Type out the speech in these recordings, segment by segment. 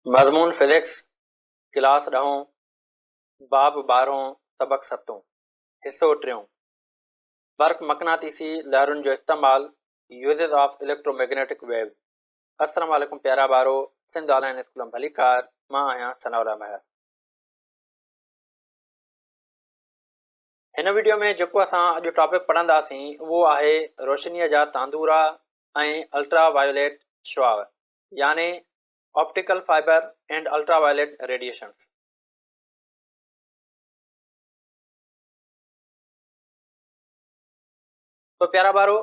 مضمون physics, class ڏهون، باب ٻارهون، سبق ستون، حصو ٽيون، برق مقناطيسي لهرن جو استعمال، Uses of Electromagnetic Waves، السلام عليڪم پيارا ٻارو، سنڌ آن لائين اسڪول ۾ ڀليڪار، مان آهيان ثناء الله مهر. هن وڊيو ۾ جيڪو اسان اڄ ٽاپڪ پڙهنداسين اهو آهي روشنيء جا تاندورا ۽ الٽرا وايوليٽ شعاع يعني optical fibre and ultraviolet radiations. تو پيارا ٻارو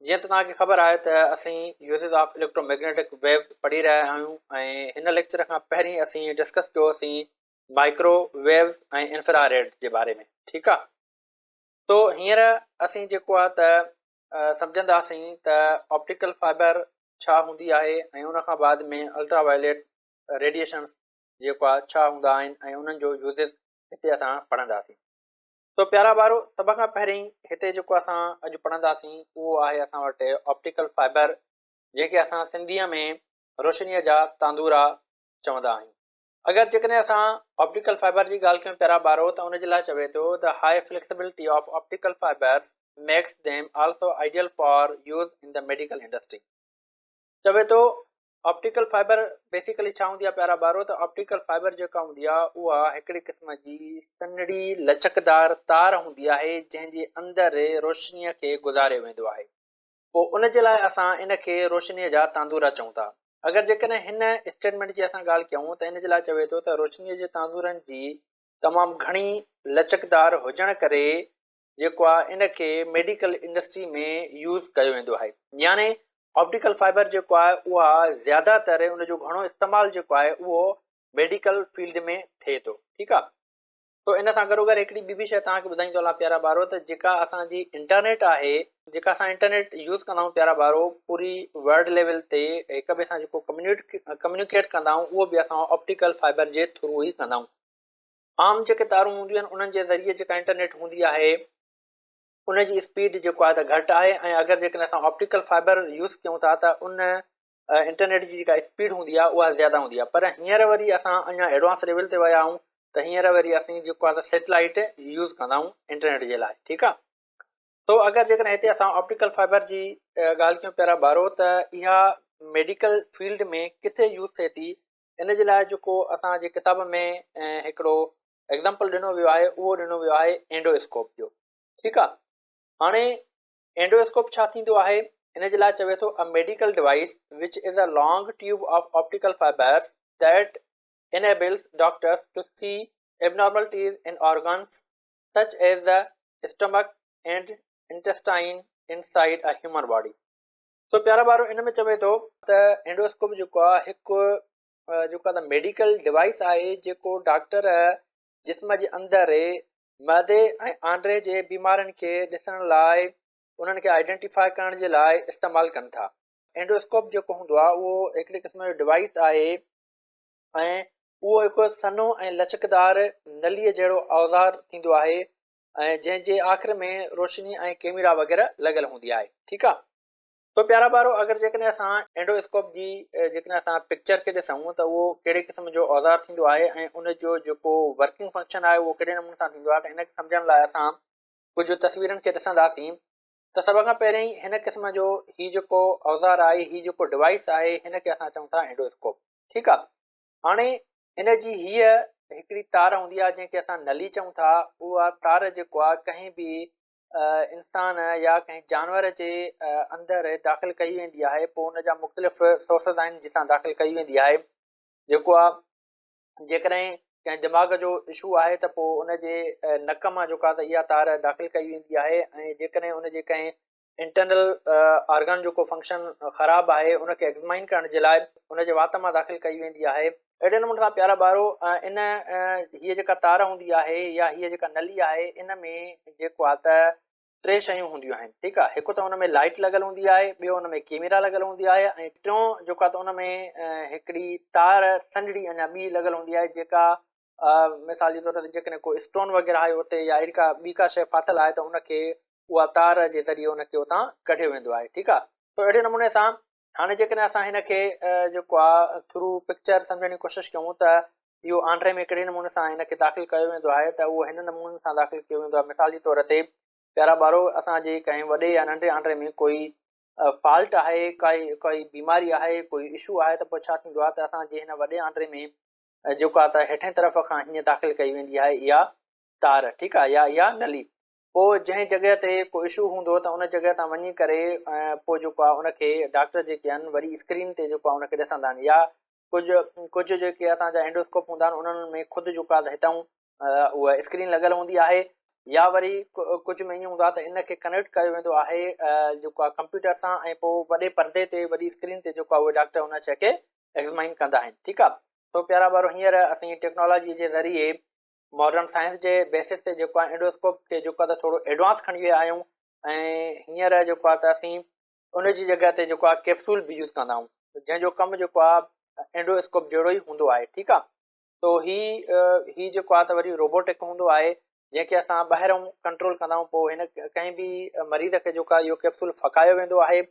جيئن ته توهان کي خبر آهي ته اسين uses of electro magnetic wave پڙهي رهيا آهيون ۽ هن ليڪچر کان پهرين اسين ڊسڪس ڪيو سين مائڪرو ويوز ۽ انفرا ريڊ جي باري ۾ ٺيڪ آ تو هينئر اسين جيڪو آ ته سمجهنداسين ته آپٽيڪل فائبر ڇا هوندي آهي ۽ ان کان بعد ۾ الٽرا وائليٽ ريڊيئيشنس جيڪو آهي ڇا هوندا آهن ۽ انهن جو يوزز هتي اسان پڙهنداسين. تو پيارا ٻارو سڀ کان پهرين هتي جيڪو اسان اڄ پڙهنداسين اهو آهي اسان وٽ آپٽيڪل فائبر جنهن کي اسان سنڌيء ۾ روشنيء جا تاندورا چوندا آهيون. اگر جيڪڏهن اسان آپٽيڪل فائبر جي ڳالهه ڪيون پيارا ٻارو ته ان جي لاء چوي ٿو ته high flexibility of optical fibres makes them also ideal for use in the medical industry. چوي ٿو آپٽيڪل فائبر بيسيڪلي ڇا هوندي آهي پيارا ٻارو ته آپٽيڪل فائبر جيڪا هوندي آهي اها هڪڙي قسم جي سنهڙي لچڪدار تار هوندي آهي جنهن جي اندر روشنيء کي گذاريو ويندو آهي. پوء ان جي لاء اسان ان کي روشنيء جا تاندورا چئون ٿا. اگر جيڪڏهن هن اسٽيٽمينٽ جي اسان ڳالهه ڪيون ته ان جي لاء چوي ٿو ته روشنيء جي تاندورن جي تمام گهڻي لچڪدار هجڻ ڪري جيڪو آهي ان کي ميڊيڪل انڊسٽري ۾ يوز ڪيو ويندو آهي يعني آپٽيڪل فائبر جيڪو آهي اها زياده تر ان جو گهڻو استعمال جيڪو آهي اهو ميڊيڪل فيلڊ ۾ ٿئي ٿو ٺيڪ آهي. سو ان سان گڏوگڏ هڪڙي ٻي به شيء توهان کي ٻڌائيندو هلان پيارا ٻارو ته جيڪا اسان جي انٽرنيٽ آهي جيڪا اسان انٽرنيٽ يوز ڪندا آهيون پيارا ٻارو پوري ورلڊ ليول تي هڪ ٻئي سان جيڪو ڪميونيڪيٽ ڪندا آهيون اهو به اسان آپٽيڪل فائبر جي ٿرو ئي ڪندا آهيون. عام جيڪي تارون هونديون آهن انهن جي ذريعي جيڪا انٽرنيٽ هوندي آهي ان جي اسپيڊ جيڪو آهي ته گهٽ آهي ۽ اگر جيڪڏهن اسان آپٽيڪل فائبر يوز ڪيون ٿا ته ان انٽرنيٽ جي جيڪا اسپيڊ هوندي آهي اها زياده هوندي آهي پر هينئر وري اسان اڃا ايڊوانس ليول تي ويا آهيون ته هينئر وري اسين جيڪو آهي سيٽلائيٽ يوز ڪندا آهيون انٽرنيٽ جي لاء ٺيڪ آهي تو اگر جيڪڏهن هتي اسان آپٽيڪل فائبر جي ڳالهه ڪيون پيارا ٻارو ته اها ميڊيڪل فيلڊ ۾ ڪٿي يوز ٿئي ٿي ان جي لاء جيڪو اسان جي ڪتاب ۾ هڪڙو ايگزامپل ڏنو ويو آهي اهو ڏنو ويو آهي اينڊو اسڪوپ جو ٺيڪ آهي هاڻي اينڊواسڪوپ ڇا ٿيندو آهي؟ ان جي لاء چوي ٿو A medical device which is a long tube of optical fibers that enables doctors to see abnormalities in organs such as the stomach and intestine inside a human body. سو پيارا ٻارو ان ۾ چوي ٿو ته اينڊواسڪوپ جيڪو آهي هڪ جيڪو آهي ته ميڊيڪل ڊوائيس آهي جيڪو ڊاڪٽر جسم جي اندر معدي ۽ آنڊري جي بيمارين کي ڏسڻ لاء انهن کي آئيڊينٽيفاء ڪرڻ جي لاء استعمال ڪن ٿا. اينڊوسڪوپ جيڪو هوندو آهي اهو هڪڙي قسم جو ڊوائيس آهي ۽ اهو هڪ سنهو ۽ لچڪدار نليء جهڙو اوزار ٿيندو آهي ۽ جنهن جي آخر ۾ روشني ۽ ڪيميرا وغيره لڳل هوندي آهي. ٺيڪ آهي. تو پيارا ٻارو اگر جيڪڏهن اسان اينڊو اسڪوپ جي جيڪڏهن اسان پڪچر کي ڏسون ته اهو ڪهڙي قسم جو اوزار ٿيندو آهي ۽ ان جو جيڪو ورڪنگ فنڪشن آهي اهو ڪهڙي نموني سان ٿيندو آهي ته ان کي سمجهڻ لاء اسان ڪجهه تصويرن کي ڏسنداسين ته سڀ کان پهرين هن قسم جو هي جيڪو اوزار آهي هي جيڪو ڊوائس آهي هن کي اسان چئون ٿا اينڊو اسڪوپ ٺيڪ آهي هاڻي ان جي هيء هڪڙي تار هوندي آهي جنهن کي اسان نلي چئون ٿا اها تار جيڪو آهي ڪنهن به انسان يا ڪنهن جانور جي اندر داخل ڪئي ويندي آهي پوء ان جا مختلف سورسز آهن جتان داخل ڪئي ويندي آهي جيڪو آهي جيڪڏهن ڪنهن دماغ جو اشو آهي ته پوء ان جي نڪ مان جيڪو آهي ته اها تار داخل ڪئي ويندي آهي ۽ جيڪڏهن ان جي ڪنهن انٽرنل آرگن جو ڪو فنڪشن خراب آهي ان کي ايگزمائن ڪرڻ جي لاء ان جي وات مان داخل ڪئي ويندي آهي. اهڙي نموني سان پيارا ٻارو ان هيء جيڪا تار هوندي آهي يا هيء جيڪا نلي آهي ان ۾ جيڪو آهي ته ٽي شيون هونديون آهن ٺيڪ آهي هڪ ته ان ۾ لائٽ لڳل هوندي آهي ٻيو ان ۾ ڪيميرا لڳل هوندي آهي ۽ ٽيون جيڪو آهي ته ان ۾ هڪڙي تار سنهڙي اڃا ٻي لڳل هوندي آهي جيڪا مثال جي طور تي جيڪڏهن ڪو اسٽون وغيره آهي اتي يا اهڙي ڪا ٻي ڪا شيء ڦاٿل آهي ته ان کي اها تار جي ذريعي ان کي اتان ڪڍيو ويندو آهي ٺيڪ آهي تو اهڙي نموني سان. هاڻي جيڪڏهن اسان هن کي جيڪو آ ٿرو پڪچر سمجهڻ جي ڪوشش ڪيون ته اهو آنڊري ۾ ڪهڙي نموني سان هن کي داخل ڪيو ويندو آهي ته اهو هن نموني سان داخل ڪيو ويندو آهي. مثال جي طور تي پيارا ٻارو، اسان جي ڪنهن وڏي يا ننڍي آنڊري ۾ ڪوئي فالٽ آهي، ڪائي ڪائي بيماري آهي، ڪوئي اشو آهي ته پوء ڇا ٿيندو آهي ته اسان جي هن وڏي آنڊري ۾ جيڪو آهي ته هيٺين طرف کان هيئن داخل ڪئي ويندي آهي اها تار، ٺيڪ آهي، يا اها نلي. پوء جنهن جڳهه تي ڪو اشو هوندو ته ان جڳهه تان وڃي ڪري پوء جيڪو آهي ان کي ڊاڪٽر جيڪي آهن وري اسڪرين تي جيڪو آهي ان کي ڏسندا آهن، يا ڪجهه ڪجهه جيڪي اسان جا اينڊوسڪوپ هوندا آهن انهن ۾ خود جيڪو آهي هتان اها اسڪرين لڳل هوندي آهي، يا وري ڪجهه ۾ ائين هوندو آهي ته ان کي ڪنيڪٽ ڪيو ويندو آهي جيڪو آهي ڪمپيوٽر سان ۽ پوء وڏي پردي تي وڏي اسڪرين تي جيڪو آهي اهي ڊاڪٽر ان شيء کي ايگزمائن ڪندا آهن. ٺيڪ آهي، تو پيارا ٻارو، هينئر اسين ٽيڪنالاجي جي ذريعي ماڊرن سائنس جي بيسس تي جيڪو آهي اينڊوسڪوپ کي جيڪو آهي ته ٿورو ايڊوانس کڻي ويا آهيون ۽ هينئر جيڪو آهي ته اسين ان جي جڳهه تي جيڪو آهي ڪيپسول به يوز ڪندا آهيون، جنهن جو ڪم جيڪو آهي اينڊوسڪوپ جهڙو ئي هوندو آهي. ٺيڪ آهي، تو هي جيڪو آهي ته وري روبوٽڪ هوندو آهي، جنهن کي اسان ٻاهرون ڪنٽرول ڪندا آهيون. پوء هن ڪنهن به مريض کي جيڪو آهي اهو ڪيپسول ڦڪايو ويندو آهي.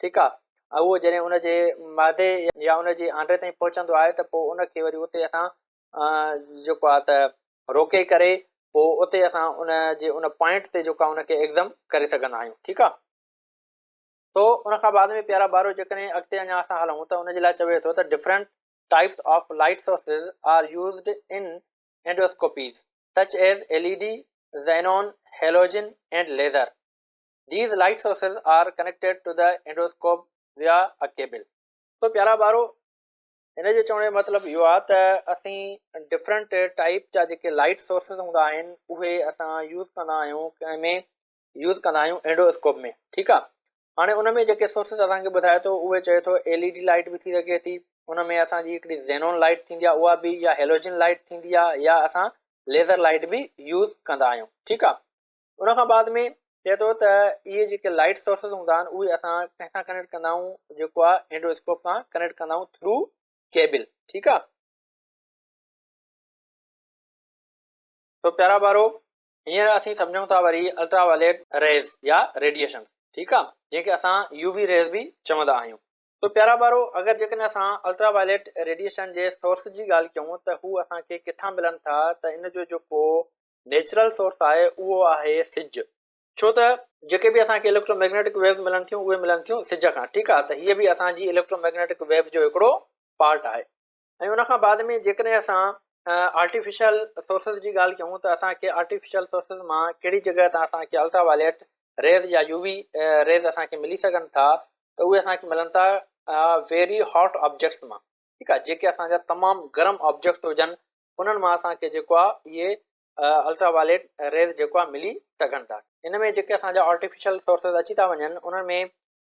ٺيڪ آهي، اهو جڏهن ان جي معدي يا ان جي آنڊي تائين پهچندو آهي ته پوء ان کي وري اتي اسان جيڪو آهي ته روڪي ڪري پوء اتي اسان ان جي ان پوائنٽ تي جيڪو آهي ان کي ايگزم ڪري سگهندا آهيون. ٺيڪ آهي، تو ان کان بعد ۾ پيارا ٻارو، جيڪڏهن اڳتي اڃا اسان هلون ته ان جي لاء چوي ٿو ته different types of light sources are used in endoscopies such as L E D, xenon, halogen and laser. These light sources are connected to the endoscope via a cable. تو پيارا ٻارو، هن جي چوڻ جو مطلب اهو آهي ته اسين ڊفرنٽ ٽائيپ جا جيڪي لائيٽ سورسز هوندا آهن اهي اسان يوز ڪندا آهيون. ڪنهن ۾ يوز ڪندا آهيون؟ Endo scope ۾. ٺيڪ آهي، هاڻي ان ۾ جيڪي سورسز اسان کي ٻڌائي ٿو اهي چئي ٿو ايل اي ڊي لائيٽ به ٿي سگهي ٿي، ان ۾ اسان جي هڪڙي زينون لائيٽ ٿيندي آهي اها به، يا هيلوجن لائيٽ ٿيندي آهي، يا اسان ليزر لائيٽ به يوز ڪندا آهيون. ٺيڪ آهي، ان کان بعد ۾ چئي ٿو ته اهي جيڪي لائيٽ سورسز هوندا آهن اهي اسان ڪنهن سان ڪنيڪٽ ڪندا آهيون؟ جيڪو آهي اينڊو اسڪوپ سان ڪنيڪٽ ڪندا آهيون ٿرو ڪيبل. ٺيڪ آهي، تو پيارا ٻارو، هينئر اسين سمجھون ٿا وري الٽرا وائليٽ ريز يا ريڊيئيشن. ٺيڪ آهي، جنهن کي اسان يو وي ريز به چوندا آهيون. تو پيارا ٻارو، اگر جيڪڏهن اسان الٽرا وائليٽ ريڊيئيشن جي سورس جي ڳالهه ڪيون ته هو اسان کي ڪٿان ملن ٿا ته ان جو جيڪو نيچرل سورس آهي اهو آهي سج، ڇو ته جيڪي به اسان کي اليڪٽرو ميگنيٽڪ ويوز ملن ٿيون اهي ملن ٿيون سج کان. ٺيڪ آهي، ته هيء به اسان جي اليڪٽرو ميگنيٽڪ ويو جو هڪڙو پارٽ آهي. ۽ ان کان بعد ۾ جيڪڏهن اسان آرٽيفيشل سورسز جي ڳالهه ڪيون ته اسان کي آرٽيفيشل سورسز مان ڪهڙي جڳهه تان اسان کي الٽرا وائليٽ ريز يا يو وي ريز اسان کي ملي سگهن ٿا ته اهي اسان کي ملن ٿا ويري هاٽ آبجيڪٽس مان. ٺيڪ آهي، جيڪي اسان جا تمام گرم آبجيڪٽس هجن انهن مان اسان کي جيڪو آهي اهي الٽرا وائليٽ ريز جيڪو آهي ملي سگهن ٿا. ان ۾ جيڪي اسان جا آرٽيفيشل سورسز اچي ٿا وڃن انهن ۾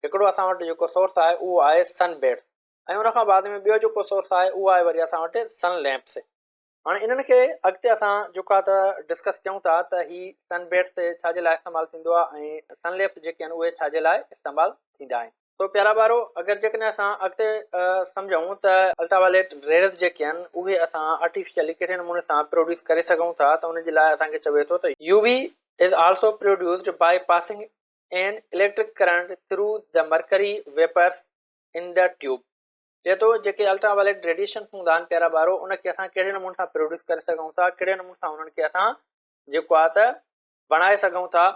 هڪڙو اسان وٽ جيڪو سورس آهي اهو آهي سن بيڊس ۽ ان کان بعد ۾ ٻيو جيڪو سورس آهي اهو آهي وري اسان وٽ سن ليمپس. هاڻي انهن کي اڳتي اسان جيڪو آهي ته ڊسڪس ڪيون ٿا ته هي سن بيڊس تي ڇا جي لاء استعمال ٿيندو آهي ۽ سن ليمپس جيڪي آهن اهي ڇا جي لاء استعمال ٿيندا آهن. تو پيارا ٻارو، اگر جيڪڏهن اسان اڳتي سمجهون ته الٽرا وائليٽ ريز جيڪي آهن اهي اسان آرٽيفيشلي ڪهڙي نموني سان پروڊيوس ڪري سگهون ٿا ته ان جي لاء اسان کي چوي ٿو ته U V is also produced by passing an electric current through the mercury vapours in the tube. چئي ٿو جيڪي الٽرا وائليٽ ريڊيئيشن هوندا آهن پيارا ٻارو، ان کي اسان ڪهڙي نموني سان پروڊيوس ڪري سگهون ٿا، ڪهڙي نموني سان انهن کي اسان جيڪو آهي ته بڻائي سگهون ٿا،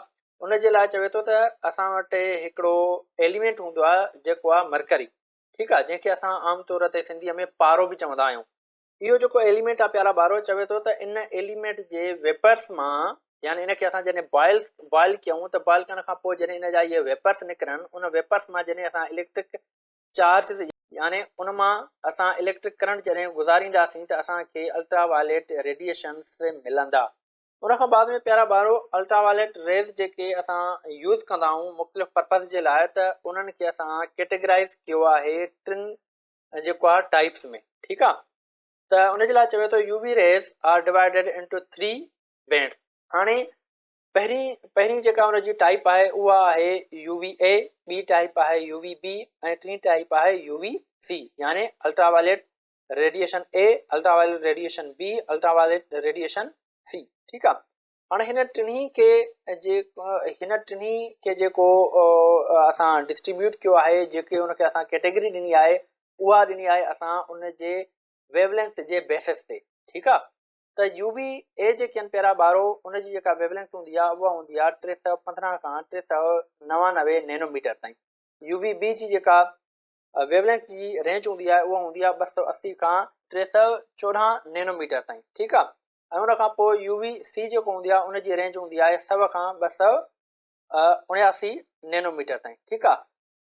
ان جي لاء چوي ٿو ته اسان وٽ هڪڙو ايليمينٽ هوندو آهي جيڪو آهي مرڪري. ٺيڪ آهي، جنهن کي اسان عام طور تي سنڌيء ۾ پارو به چوندا آهيون. اهو جيڪو ايليمينٽ آهي پيارا ٻارو، چوي ٿو ته ان ايليمينٽ جي ويپرس مان، يعني ان کي اسان جڏهن بوائل بوائل ڪيون ته بوائل ڪرڻ کان پوء جڏهن ان جا اهي ويپرس نڪرن، ان ويپرس مان جڏهن اسان اليڪٽرڪ چارج يعني ان مان اسان اليڪٽرڪ ڪرنٽ جڏهن گذارينداسين ته اسان کي الٽرا وائليٽ ريڊيئيشنس ملندا. ان کان بعد ۾ پيارا ٻارو، الٽرا وائليٽ ريز جيڪي اسان يوز ڪندا آهيون مختلف پرپز جي لاء ته انهن کي اسان ڪيٽيگرائز ڪيو آهي ٽن جيڪو آهي ٽائپس ۾. ٺيڪ آهي، ته ان جي لاء چوي ٿو U V rays are divided into 3 bands. هاڻي پهرين جيڪا ان جي ٽائپ آهي اها آهي يو وي اي، ٻي ٽائپ آهي يو وي بي ۽ ٽين ٽائپ آهي يو وي سي، يعني ultraviolet radiation A, ultraviolet radiation B, ultraviolet radiation C. ٺيڪ آ، هاڻي هن ٽنهي کي جي هن ٽنهي کي جيڪو اسان ڊسٽريبيوٽ ڪيو آهي جيڪي ان کي اسان ڪيٽيگري ڏني آهي اها ڏني آهي اسان ان جي ويو لينٿ جي بيسس تي ٺيڪ آ ته يو وي اي جيڪي آهن پيارا ٻارو ان جي جيڪا ويو لينٿ هوندي آهي اها هوندي آهي 315 کان 399 نينو ميٽر تائين يو وي بي جي جيڪا ويو لينٿ جي رينج هوندي آهي اها هوندي آهي 280 کان 314 نينو ميٽر تائين ٺيڪ آ ۽ ان کان پوء يو وي سي جيڪو هوندي آهي ان جي رينج هوندي آهي سو کان 279 نينو ميٽر تائين ٺيڪ آهي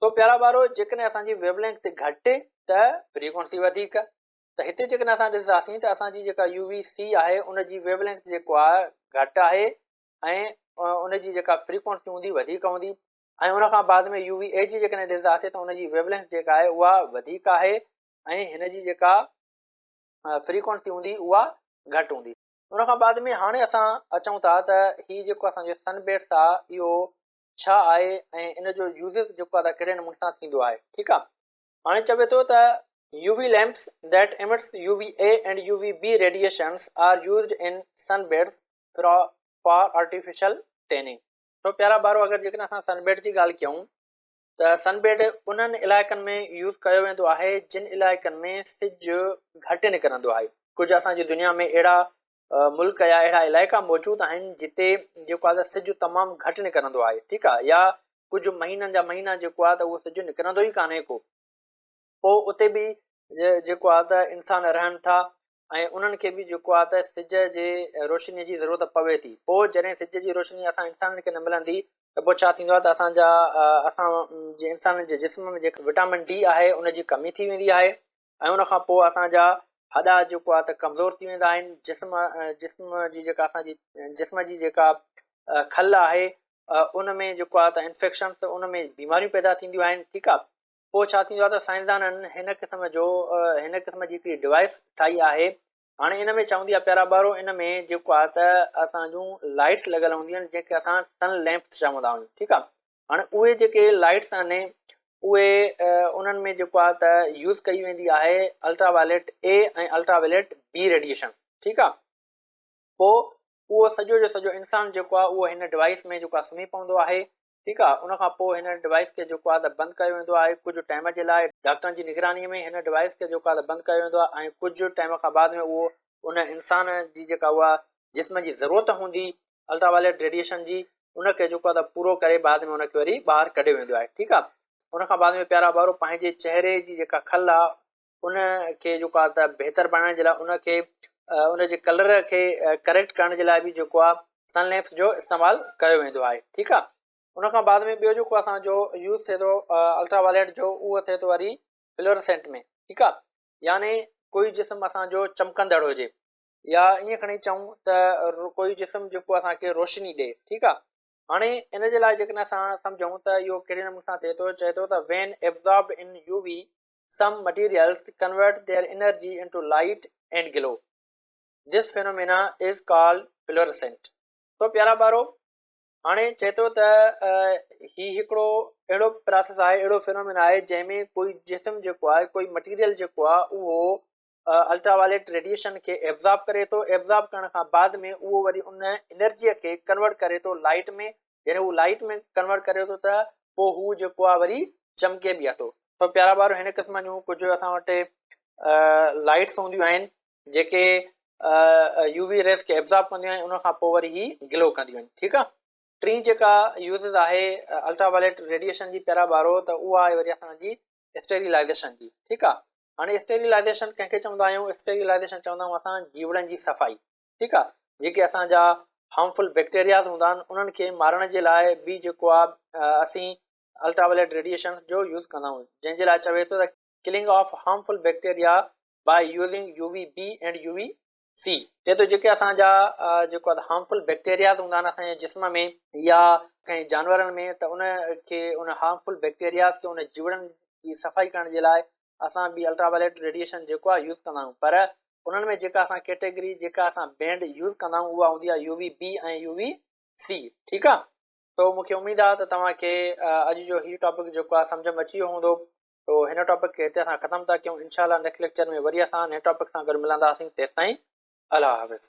تو پيارا ٻارو جيڪڏهن اسان جي ويو لينٿ گهٽ ته فريڪوئنسي وڌيڪ ته هتي جيڪڏهن اسان ڏسنداسين ته اسان جي جيڪا يو وي سي آهي ان جي ويو لينٿ جيڪو آهي گهٽ آهي ۽ ان جي جيڪا فريڪوئنسي هوندي وڌيڪ هوندي ۽ ان کان بعد ۾ يو وي اي جي جيڪڏهن ڏسنداسين ته ان جي ويو لينٿ جيڪا آهي اها وڌيڪ آهي ۽ هن جي جيڪا فريڪوئنسي هوندي اها گهٽ هوندي. ان کان بعد ۾ هاڻي اسان اچون ٿا ته هي جيڪو اسان جو سن بيٽس آ اهو ڇا آهي ۽ ان جو يوزز جيڪو آ ڪهڙي نموني سان ٿيندو آهي ٺيڪ آ هاڻي چوي ٿو ته U V lamps that emits U V A and U V B radiations are used in sun beds for artificial tanning. تو پيارا ٻارو اگر جيڪڏهن اسان سن بيڊ جي ڳالهه ڪيون ته سن بيڊ انهن علائقن ۾ يوز ڪيو ويندو آهي جن علائقن ۾ سج گهٽ نڪرندو آهي. ڪجهه اسان جي دنيا ۾ اهڙا ملڪ يا اهڙا علائقا موجود آهن جتي جيڪو آهي سج تمام گهٽ نڪرندو آهي ٺيڪ آهي يا ڪجهه مهينن جا مهينا جيڪو آهي ته اهو سج نڪرندو ئي ڪانهي ڪو پوء اتي به جيڪو آهي ته انسان رهن ٿا ۽ انهن کي به جيڪو آهي ته سج جي روشني جي ضرورت پوي ٿي پوء جڏهن سج جي روشني اسان انسانن کي نه ملندي ته پوء ڇا ٿيندو آهي ته اسان جا اسان جي انسانن جي جسم ۾ جيڪا وٽامن ڊي آهي ان جي ڪمي ٿي ويندي آهي ۽ ان کان پوء اسان جا هڏا جيڪو آهي ته ڪمزور ٿي ويندا آهن جسم جسم جي جيڪا اسان جي جسم جي جيڪا کل آهي ان ۾ جيڪو آهي ته انفيڪشنس ان ۾ بيماريون پيدا ٿينديون آهن ٺيڪ آهي پوء ڇا ٿيندو آهي ته سائنسدانن هن قسم جو هن قسم جي هڪڙي ڊوائس ٺاهي آهي هاڻي ان ۾ ڇا هوندي آهي پيارا ٻارو ان ۾ جيڪو آهي ته اسان جون لائٽس لڳل هونديون آهن جنهن کي اسان سن ليمپس چوندا آهيون ٺيڪ آهي هاڻي اهي جيڪي لائٽس آهن اهي انهن ۾ جيڪو آهي ته يوز ڪئي ويندي آهي الٽرا وائليٽ اي ۽ الٽرا وائليٽ بي ريڊيشن ٺيڪ آهي پوء اهو سڄو جو سڄو انسان جيڪو آهي اهو هن ڊوائس ۾ جيڪو آهي سمهي پوندو آهي ٺيڪ آ ان کان پوء هن ڊوائس کي جيڪو آ ته بند ڪيو ويندو آهي ڪجهه ٽائيم جي لاء ڊاڪٽرن جي نگراني ۾ هن ڊوائس کي جيڪو آ ته بند ڪيو ويندو آهي ۽ ڪجهه ٽائيم کان بعد ۾ اهو ان انسان جي جيڪا اها جسم جي ضرورت هوندي الٽرا وائليٽ ريڊيئيشن جي ان کي جيڪو آ ته پورو ڪري بعد ۾ ان کي وري ٻاهر ڪڍيو ويندو آهي ٺيڪ آ ان کان بعد ۾ پيارا ٻارو پنهنجي چهري جي جيڪا کل آ ان کي جيڪو آ ته بهتر بڻائڻ جي لاء ان کي ان جي ڪلر کي ڪريڪٽ ڪرڻ جي لاء به جيڪو آ سن ليمپس جو استعمال ڪيو ويندو آهي ٺيڪ آ ان کان بعد ۾ ٻيو جيڪو اسان جو يوز ٿئي ٿو الٽرا وائليٽ جو اهو ٿئي ٿو وري فلورسينٽ ۾ ٺيڪ آ يعني ڪوئي جسم اسان جو چمڪندڙ هجي يا ائين کڻي چئون ته ڪوئي جسم جيڪو اسان کي روشني ڏي ٺيڪ آ هاڻي ان جي لاء جيڪڏهن اسان سمجھون ته اهو ڪهڙي نموني سان ٿئي ٿو چئي ٿو ته when absorbed in U V Some materials convert their energy into light and glow. This phenomena is called fluorescent. تو پيارا ٻارو هاڻي چئي ٿو ته هي هڪڙو اهڙو پراسيس آهي اهڙو فينومينا آهي جنهن ۾ ڪوئي جسم جيڪو آهي ڪوئي مٽيريل جيڪو آهي اهو الٽرا وائليٽ ريڊيئيشن کي ايبزارب ڪري ٿو ايبزارب ڪرڻ کان بعد ۾ اهو وري ان انرجي کي ڪنورٽ ڪري ٿو لائٽ ۾ جڏهن هو لائٽ ۾ ڪنورٽ ڪري ٿو ته پوء هو جيڪو آهي وري چمڪي به ٿو ته پيارا ٻارو هن قسم جون ڪجهه اسان وٽ لائٽس هونديون آهن جيڪي يو وي ريز کي ابزارب ڪنديون آهن ان کان پوء وري هي گلو ڪنديون آهن ٺيڪ آهي ٽين جيڪا يوزز آهي الٽرا وائليٽ ريڊيئيشن جي پيارا ٻارو ته اها آهي وري اسان جي اسٽيريلائزيشن جي ٺيڪ آهي هاڻي اسٽيريلائزيشن ڪنهن کي چوندا آهيون اسٽيريلائزيشن چوندا آهيون اسان جيوڙن جي صفائي ٺيڪ آهي جيڪي اسان جا هارمفل بيڪٽيرياز هوندا آهن انهن کي مارڻ جي لاء به جيڪو آهي اسين الٽرا وائليٽ ريڊيئيشنز جو يوز ڪندا آهيون جنهن جي لاء چوي ٿو ته killing of harmful bacteria by using U V B and U V C چئي ٿو جيڪي اسان جا جيڪو آهي هارمفل بيڪٽيرياز هوندا آهن اسان جي جسم ۾ يا ڪنهن جانورن ۾ ته ان کي ان هارمفل بيڪٽيرياز کي ان جيوڙن جي صفائي ڪرڻ جي لاء اسان به الٽرا وائليٽ ريڊيئيشن جيڪو آهي يوز ڪندا آهيون پر انهن ۾ جيڪا اسان ڪيٽيگري جيڪا اسان بينڊ يوز ڪندا آهيون اها هوندي آهي يو وي بي ۽ يو وي سي ٺيڪ آهي تو مون کي اميد آهي ته توهان کي اڄ جو هي ٽاپڪ جيڪو آهي سمجهه ۾ اچي ويو هوندو تو هن ٽاپڪ کي هتي اسان ختم ٿا ڪيون انشاء الله نيڪسٽ ليڪچر ۾ وري اسان نئين ٽاپڪ سان گڏ ملنداسين تيستائين الله حافظ.